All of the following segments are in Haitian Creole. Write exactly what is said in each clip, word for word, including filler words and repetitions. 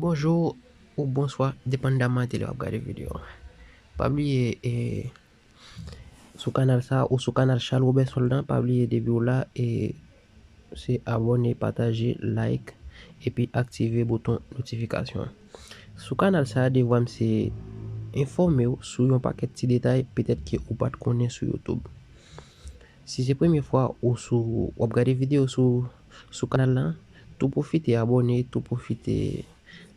Bonjou ou bonswa, depandaman de lè w ap gade videyo a. Pa bliye, e, sou kanal sa ou sou kanal Charles Robert Sol lan, pa bliye depi w la, e, se abòne, pataje, like, epi aktive bouton notifikasyon an. Sou kanal sa, devwa m se enfòme w sou yon pakèt ti detay petèt ke ou pa t konnen sou YouTube. Si se premye fwa ou sou, w ap gade videyo sou, sou kanal la, tou pwofite abòne, tou pwofite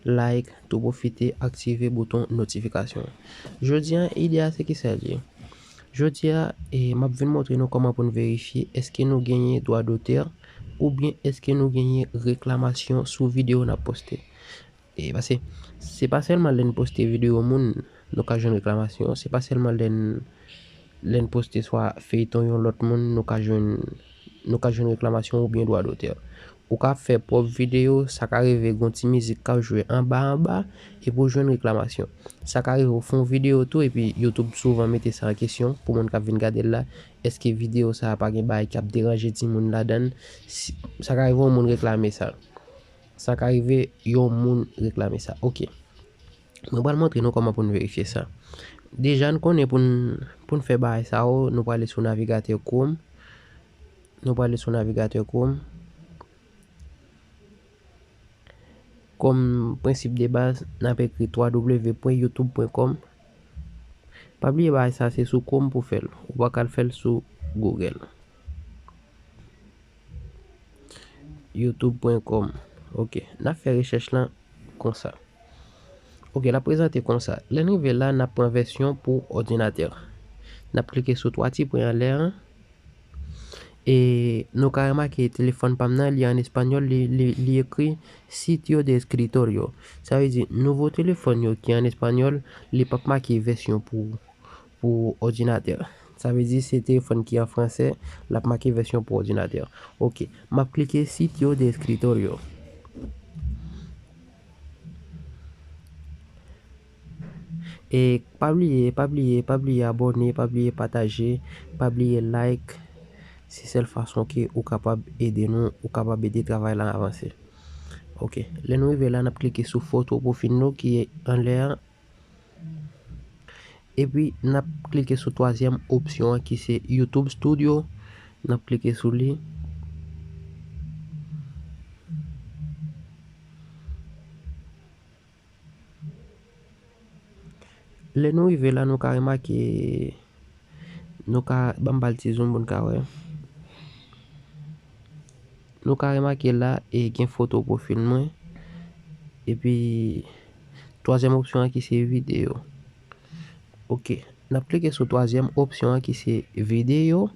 like, tou pwofite aktive bouton notifikasyon an. Jodi a, ide a se kisa l ye? Jodi a, e, m ap vin montre nou kòman pou n verifye èske nou genyen dwa dotè oubyen èske nou genyen reklamasyon sou videyo n ap poste. E, paske se pa sèlman lè n poste videyo moun, nou ka jwenn reklamasyon. Se pa sèlman lè n, lè n poste swa feyton yon lòt moun, nou ka jwenn, nou ka jwenn reklamasyon oubyen dwa dotè. Ou ka fè pwòp videyo, sa ka rive gon ti mizik k ap jwe anba anba, epi w jwenn reklamasyon. Sa ka rive w fè yon videyo tou, epi YouTube souvan mete sa an kesyon pou moun k ap vin gade l la, èske videyo sa a pa gen bagay k ap deranje timoun ladan l? Si, sa ka rive yon moun reklame sa. Sa ka rive yon moun reklame sa. Oke. Mwen pral montre nou kòman pou n verifye sa. Deja, n konnen pou n, pou n fè bagay sa yo, nou prale sou navigatè Chrome. Nou prale sou navigatè Chrome. Kòm prensip de baz, n ap ekri w w w pwen youtube pwen kòm. Pa bliye bagay sa, se sou Chrome pou fè l. Ou pa ka al fè l sou Google. youtube pwen kòm. Oke, n ap fè rechèch lan konsa. Oke, l ap prezante konsa. Lè n rive la, n ap pran vèsyon pou òdinatè. N ap klike sou twa ti pwen anlè an. E nou ka remake telefòn pa m nan, li an espanyòl, li, li, li ekri sitio de escritorio. Sa vle di, nouvo telefòn yo ki an espanyòl, li p ap make vèsyon pou, pou òdinatè. Sa vle di, se telefòn ki an fransè, l ap make vèsyon pou òdinatè. Oke, m ap klike sitio de escritorio. E pa bliye, pa bliye, pa bliye abòne, pa bliye pataje, pa bliye like. Se sèl fason ke ou kapab ede nou, ou kapab ede travay la avanse. Oke, lè nou rive la, n ap klike sou foto pwofil nou ki anlè an. Epi, n ap klike sou twazyèm opsyon an ki se YouTube Studio. N ap klike sou li. Lè nou rive la, nou ka remake, nou ka, ban m ba l ti zoom pou n ka wè. Nou ka remake la, e gen foto pwofil mwen. Epi, twazyèm opsyon an ki se videyo. Oke, n ap klike sou twazyèm opsyon an ki se videyo.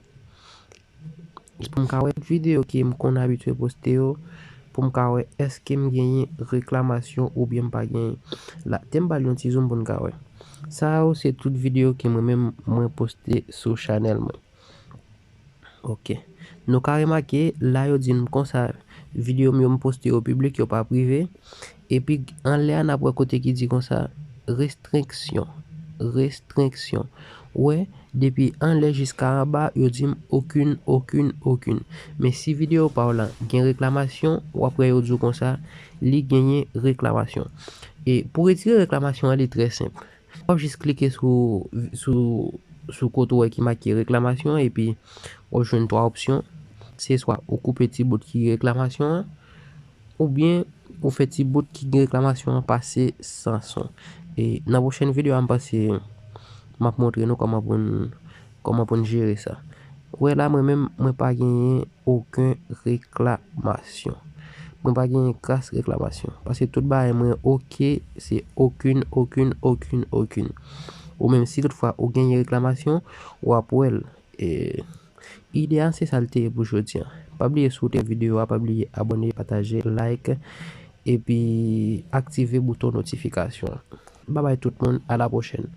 Pou m ka wè tout videyo ke m konn abitye poste yo, pou m ka wè èske m genyen reklamasyon oubyen m pa genyen. La, te m ba l yon ti zoom pou n ka wè. Sa yo se tout videyo ke mwen menm mwen poste sou chanèl mwen. Oke. Nou ka remake, la yo di n konsa, videyo m yo m poste yo piblik, yo pa prive. Epi anlè a n ap wè kote ki di konsa, restriksyon, restriksyon. Ou wè, depi anlè jiska anba, yo di m okin, okin, okin. Men si videyo pa w lan gen reklamasyon, w ap wè yo di w konsa, li genyen reklamasyon. E pou retire reklamasyon an, li trè senp. W ap jis klike sou, sou, sou kote w wè ki make reklamasyon, epi w ap jwenn twa opsyon. Se swa ou koupe ti bout ki reklamasyon an, oubyen ou fè ti bout ki gen reklamasyon an pase san son. E nan pwochèn videyo a, m panse m ap montre nou kòman pou n, kòman pou n jere sa. Ou wè la, mwen menm, mwen pa genyen okenn reklamasyon. Mwen pa genyen kras reklamasyon. Paske tout bagay mwen oke, se okin, okin, okin, okin. Ou menm si toutfwa ou genyen reklamasyon, w ap wè l. E, ide a, se sa l te ye pou jodi a. Pa bliye si w te renmen videyo a, pa bliye abòne, pataje, like, epi aktive bouton notifikasyon an. Babay tout moun, a la pwochèn.